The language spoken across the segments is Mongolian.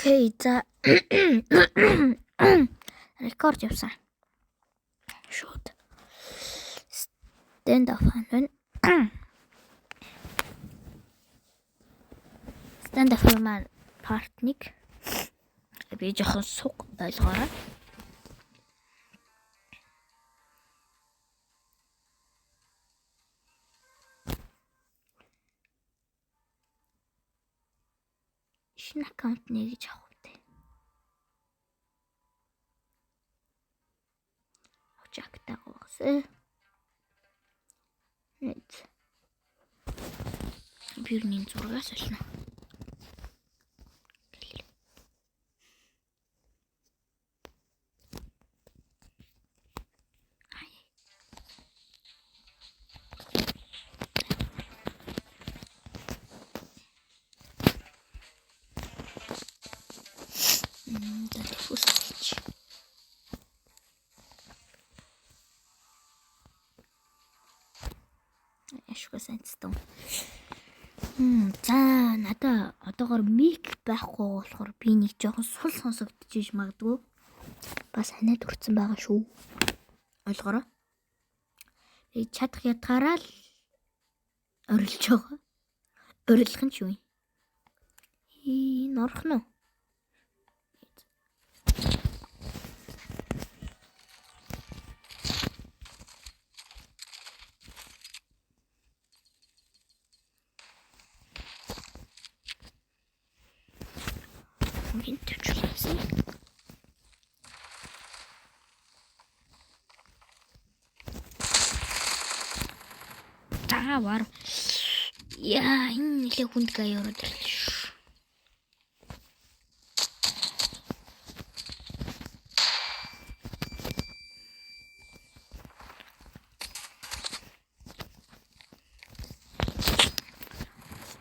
Okay, за рекорд явсан. Шууд. Stand up байна. Stand up маань part 1. Би жоохон суг ойлгоорой. Шинэ аккаунт нэ гэж авах үү? Авч актаа гоосэ. Нэт. Би юуны зургаас олно. За диффуз авч. Ашгүй санцсан. За надаа одоогор мик байхгүй болохоор би нэг жоохон сул сонсогдож магадгүй. Бас ханиад хүрсэн байгаа шүү. Ойлгоорой. Би чадах ядгаараа л орилж байгаа. Орилох нь ч юу юм. Энэ орох нь уу? Хин төвчлээсэн. За вар. Яа, энэ нэлээ хүнд гай ороод ирлээ шүү.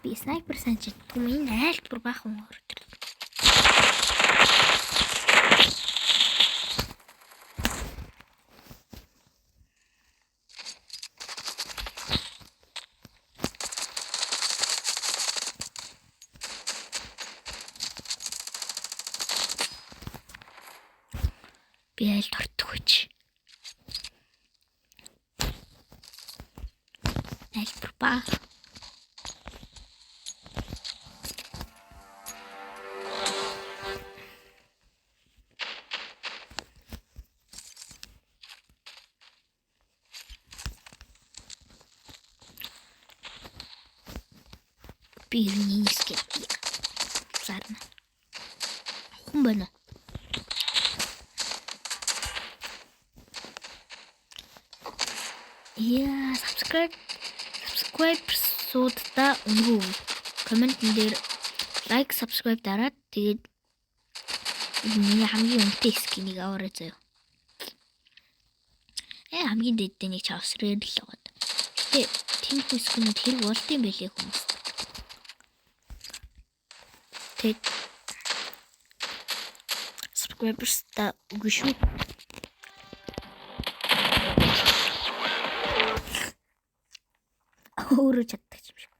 Би снайпер сайн чаддгүй юм. Энэ айлт бүр баахан ороод ирлээ. Би айлд ортдог гэж. Айл бүр баа. Би юуны скин зарна. Хүн байна. Яа, subscribe суудаа үнгүй. Комментэн дээр like, subscribe дараад тэгээд миний хамгийн үнэтэй скинийг аваарай заяа. Хамгийн дээдтэй нэг чавсрээр л байгаа. Гэтэ тэмхүү скинүүд хэрэг болд юм байлээ хүмүүс. Тэгээд subscribers-та үгүй шүү. Өөрөө чаддаг юм шиг.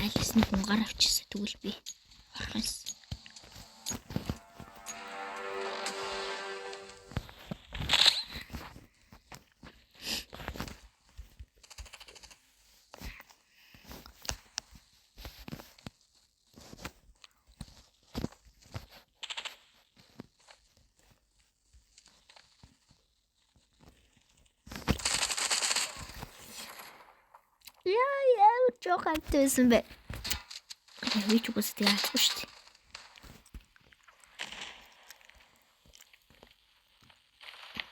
Айлс нэг хүн гар авчихсан тэгвэл би орох юмсан. Яа, жоох амт байсан бэ. Би ч үгүйс тэгээ алахгүй шүү дээ.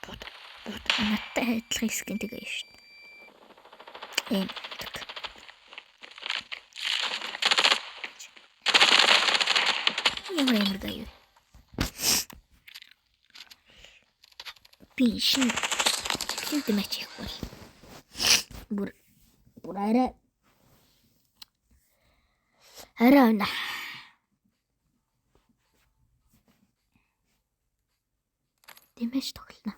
Бод надтай адилхан скин тэгээ шүү дээ. Эм. Ямар гаяа. Би шинэ дэмэж хийхгүй бол. Бүр арай байна. Дэмэж тоглоно.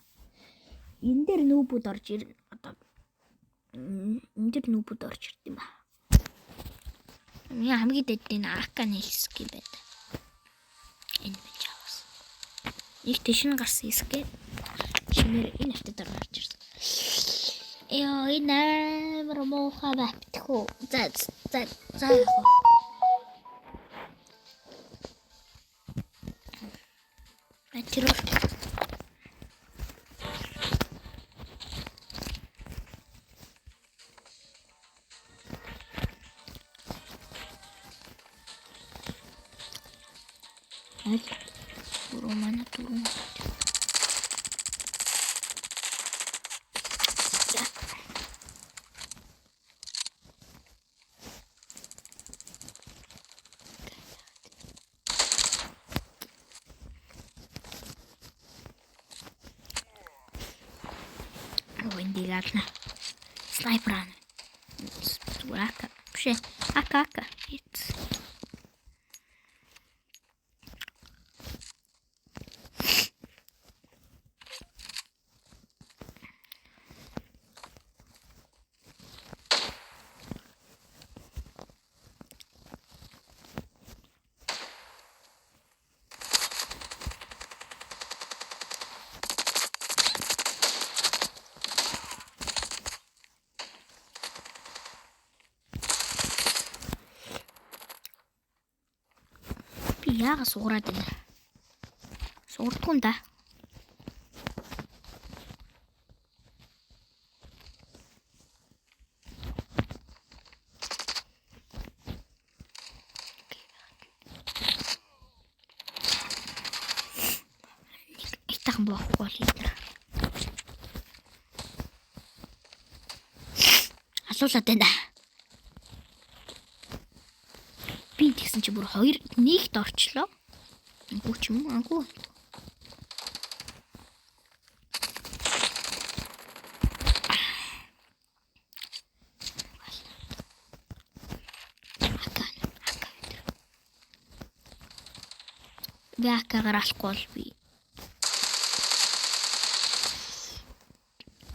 Энэ дээр нүүбүүд орж ирнэ. Одоо энэ дээр нүүбүүд орж ирд юм ба. Миний хамгийн дэд энэ AK-ны skin байна. Энэ мэж авсан. Нэг тэшин гарсан skin. Шинээр энэ хавтад гарч ирсэн. Йоо, энэ амар муухай байтхүү. За за за яг. Тэр аль дөрөв манай дөрөв. За. Эндийг авна. Снайпер ана. Зүгээр AK. Биш ээ. AK AK. It's. Би яага суураад байна. Суурдгүй юм да. Нэг итахан боохгүй бол энэ. Алуулаад байна. Би тэгсэн чи бүр 2 нэгт орчлоо. Үгүй ч юм уу? Ангуу. Ака ака. Би акагаар алахгүй бол би.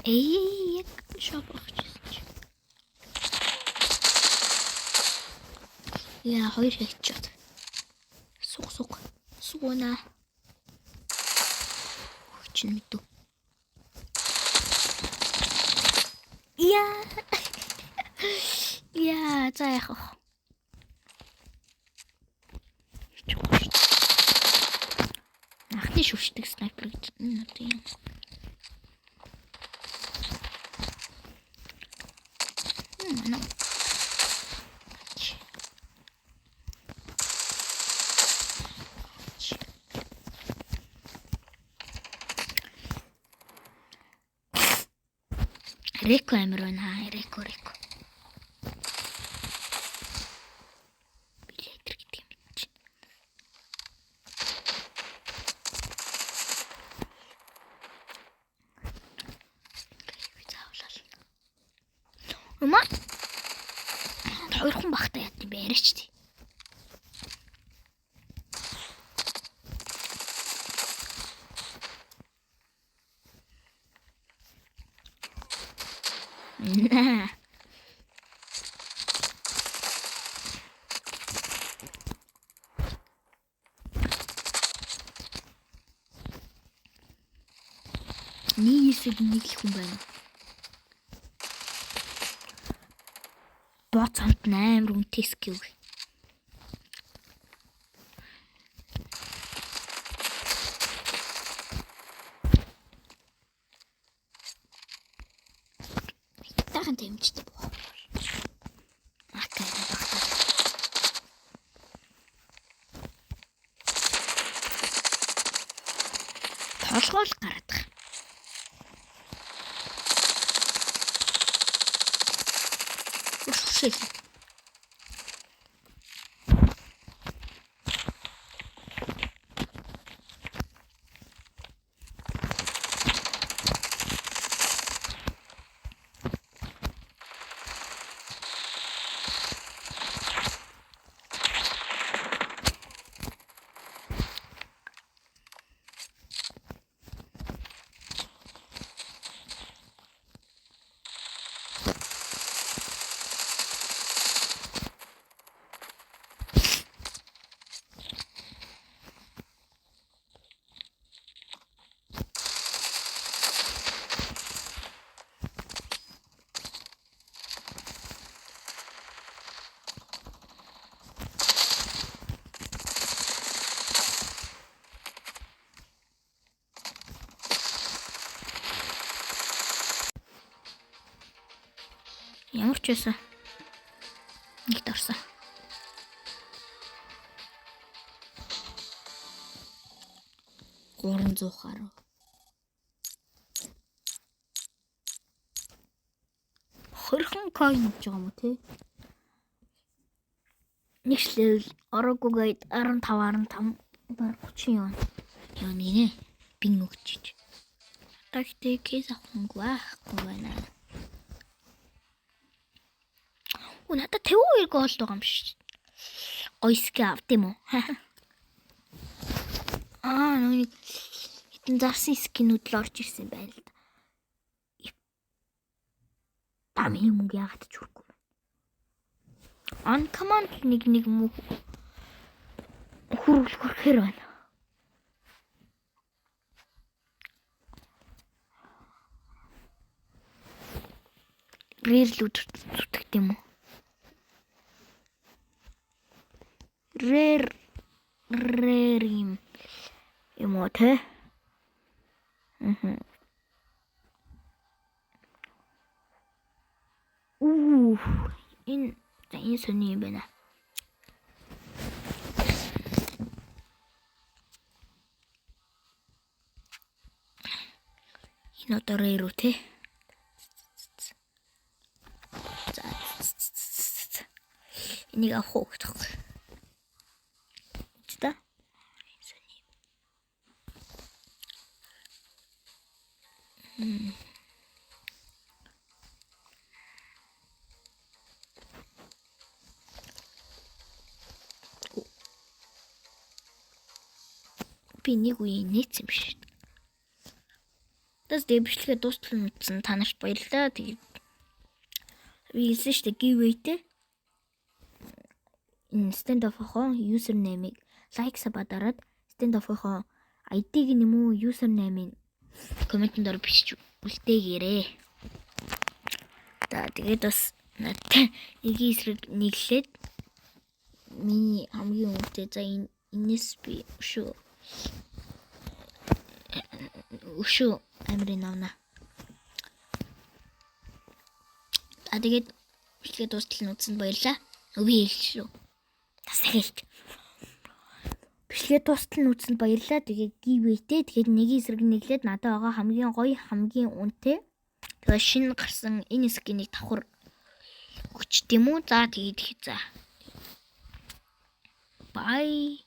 Ээ яг шоп авчихсан чи. Яа, хоёр headshot. Суг суг. Сугна. Өгч нь мэдв. Яа. Яа, за яах вэ? Анхны шүршдэг снайпер гэж энэ одоо юм. Манай. Реко амир байна. Реко реко. Билетер гэдэг юм чинь. Би заавал. Ума. Хоёр хүн багтаа яд юм бэ яриач тий. Наа. Нэг эсэг нэг л хүн байна. Боц хамт амар үнэтэй скил. Таахан тэмжтэй боо. Ака багтаа. Толгоол гараад байгаа. Шүшээл. Ямар ч байсан. Нэгт орсон. 300 гаруй. 20 coin гэж байгаа юм уу те? Нэг level ороогүй гээд 15 15 баг 30 юм. Яа нэ. Бин өгчиж. Одоо гэтээ case авах мөнгө байхгүй байна. Үу надад 52 gold байгаа юм шиг. Гоё skin авд юм уу? Аа нэг хитэн зарсан skin үүд л орж ирсэн байна л да. Та миний мөнгө яагаад ч хүрхгүй байна. Uncommon нэг нэг мөх хөрвөл хөрхээр байна. Rare л зүтгэх юм уу? Rare rare юм юм уу те? Мм. Уу энэ за энэ сони юм байна. Энэ одоо rare үү те? За энийг авах уу гэдэг. Та. Сони. Би нэг үеийн нээсэн юм шиг. Тэс дэвшлэгээ дуустал нь утсан та нарт баярлалаа. Тэгээд би хэлсэн шүү дээ giveaway-тэй. Энэ Standoff-ийн username-ыг like sub дараад Standoff-ийн ID-г юм уу username-ийг comment энд ор бичиж үлдээгээрэй. За тэгээд бас надтай нэгийн эсрэг нэглээд миний хамгийн үнэтэй за энэ энэс би өшөө өшөө амирын авна. За тэгээд бичлэгээ дуустал нь үзсэнд баярлалаа. Би хэлж шүү. Тас хэлж. Бичлэгээ дуустал нь үзсэнд баярлалаа. Тэгээд giveaway-тэй. Тэгээд нэгийн эсрэг нэглээд надад байгаа хамгийн гоё, хамгийн үнэтэй. Тэгээд шинэ гарсан энэ skin ийг давхар өгч тийм үү? За тэгээд за. Bye.